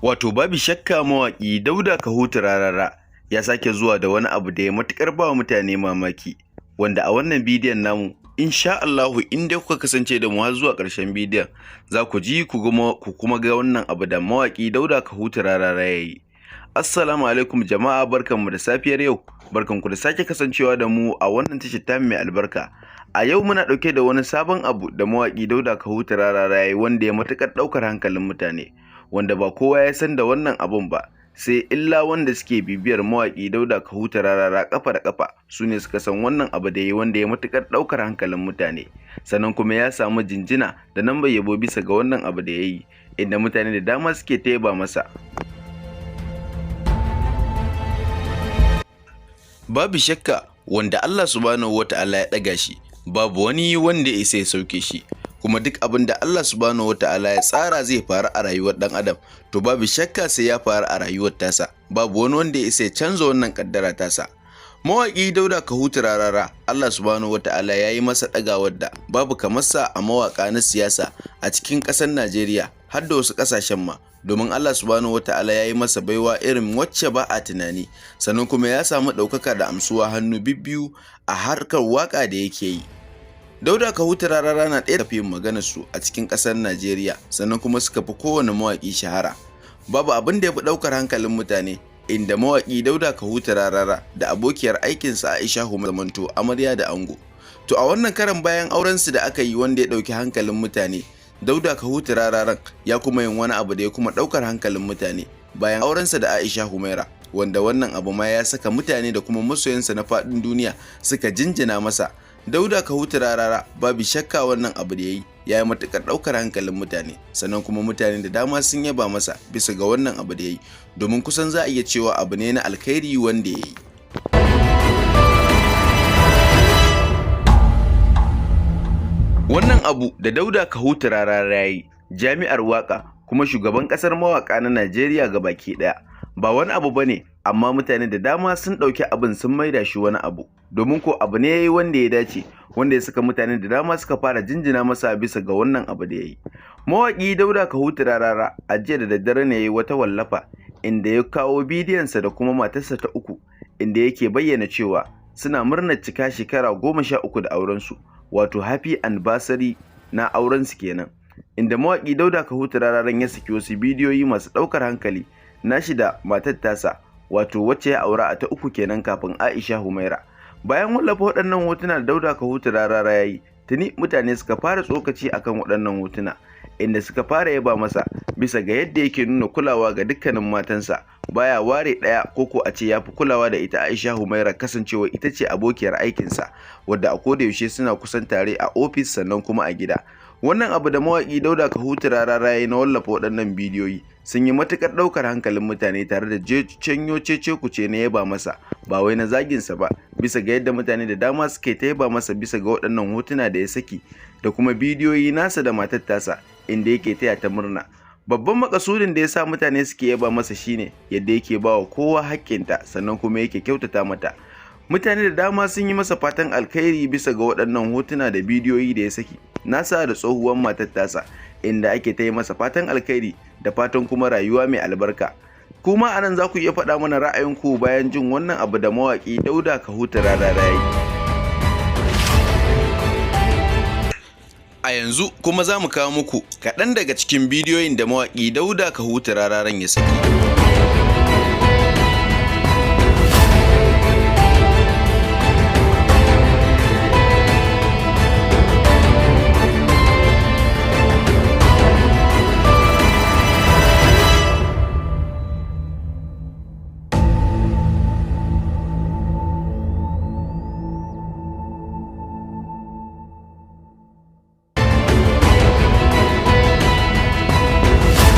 Wato babu shakka mawaƙi Dauda Kahutu Rarara ya sake zuwa da wani abu da ya matuƙar ba mutane mamaki, wanda a wannan bidiyon namu, insha Allahu, in dai kuka kasance da mu har zuwa ƙarshen bidiyon, za ku ji ku kuma ga wannan abu da mawaƙi Dauda Kahutu Rarara ya yi. Assalamu alaikum jama'a, barkanmu da safiyar yau, barkanku da sake kasancewa da mu a wannan tashar tamu mai albarka. A yau muna ɗauke da wani sabon abu da mawaƙi Dauda Kahutu Rarara ya yi, wanda ya matuƙar ɗaukar hankalin mutane, wanda ba kowa ya san da wannan abun ba sai illa wanda suke bibiyar mawaƙi Dauda Kahutu Rarara ƙafa da ƙafa, su ne suka san wannan abu da ya yi, wanda ya matuƙar ɗaukar hankalin mutane. Sannan kuma ya samu jinjina da lambar yabo bisa ga wannan abu da ya yi, inda mutane da dama suke ta yaba masa. Babu shakka, wanda Allah Subhanahu wata'ala ya ɗaga shi, babu wani wanda ya isa ya sauke shi. Kuma duk abin da Allah Subhanahu wata'ala ya tsara zai faru a rayuwar ɗan adam, to babu shakka sai ya faru a rayuwar tasa. Babu wani wanda ya isa ya canza wannan kaddara tasa. Mawaƙi Dauda Kahutu Rarara, Allah Subhanahu wata'ala ya yi masa ɗagawar da babu kamarsa a mawaƙa na siyasa a cikin ƙasar Najeriya, har da wasu ƙasashen ma, domin Allah Subhanahu wata'ala ya yi masa baiwa irin wacce ba a tunani. Sannan kuma ya samu ɗaukaka da amsuwa hannu bibbiyu a harkar waƙa da yake yi. Dauda Kahutu Rarara na ɗaya tafi maganar su a cikin ƙasar Najeriya, sannan kuma suka fi kowane mawaƙi shahara. Babu abin da ya fi ɗaukar hankalin mutane inda mawaƙi Dauda Kahutu Rarara da abokiyar aikinsa Aisha Humaira zamanto amarya da ango. To a wannan karan, bayan auren su da aka yi wanda ya ɗauki hankalin mutane, Dauda Kahutu Rararan ya kuma yin wani abu da ya kuma ɗaukar hankalin mutane bayan aurensa da Aisha Humaira, wanda wannan abu ma ya saka mutane da kuma masoyansa na faɗin duniya suka jinjina masa. Dauda Kahutu Rarara, babu shakka wannan abu da ya yi ya yi matuƙar ɗaukar hankalin mutane, sannan kuma mutane da dama sun yaba masa bisa ga wannan abu da ya yi, domin kusan za a iya cewa abu ne na alkhairi wanda ya yi. Wannan abu da Dauda Kahutu Rarara ya yi, jami'ar waƙa kuma shugaban ƙasar mawaƙa na Najeriya baki ɗaya, ba wani abu ba ne, amma mutane da dama sun ɗauki abin sun maida shi wani abu, domin ko abu ne ya yi wanda ya dace, wanda ya saka mutane da dama suka fara jinjina masa bisa ga wannan abu da ya yi. Mawaƙi Dauda Kahutu Rarara a jiya da daddare ne ya yi wata wallafa inda ya kawo bidiyonsa da kuma matarsa ta uku, inda yake bayyana cewa suna murnar cika shekara 13 da aurensu, wato happy anniversary na aurensu kenan, inda mawaƙi Dauda Kahutu Rararan ya saki wasu bidiyoyi masu ɗaukar hankali nashi da matar tasa, wato wacce ya aura a ta uku kenan kafin Aisha Humaira. Bayan wallafa waɗannan hotuna da Dauda Kahutu Rarara ya yi, tuni mutane suka fara tsokaci akan waɗannan hotuna, inda suka fara yaba masa bisa ga yadda yake nuna kulawa ga dukkanin matansa, baya ware ɗaya ko ko a ce ya fi kulawa da ita Aisha Humaira, kasancewa ita ce abokiyar aikinsa wadda a koda yaushe suna kusan tare a ofis, sannan kuma a gida. Wannan abu da mawaƙi Dauda Kahutu Rarara ya yi na wallafa waɗannan bidiyoyi sun yi matuƙar ɗaukar hankalin mutane, tare da janyo cece-kuce na yaba masa, ba wai na zaginsa ba, bisa ga yadda mutane da dama suke ta yaba masa bisa ga waɗannan hotuna da ya saki da kuma bidiyoyi nasa da matar tasa, inda yake taya ta murna. Babban makasudin da ya sa mutane suke yaba masa shine yadda yake ba wa kowa haƙƙinta, sannan kuma yake kyautata mata. Mutane da dama sun yi masa fatan alkhairi bisa ga waɗannan hotuna da bidiyoyi da ya saki nasa da tsohuwar matar tasa, inda ake ta yi masa fatan alkhairi da fatan kuma rayuwa mai albarka. Kuma anan za ku iya faɗa mana ra'ayinku bayan jin wannan abu da mawaƙi Dauda Kahutu Rarara ya yi. A yanzu kuma za mu kawo muku kaɗan daga cikin bidiyoyin da mawaƙi Dauda Kahutu Rararan ya saki.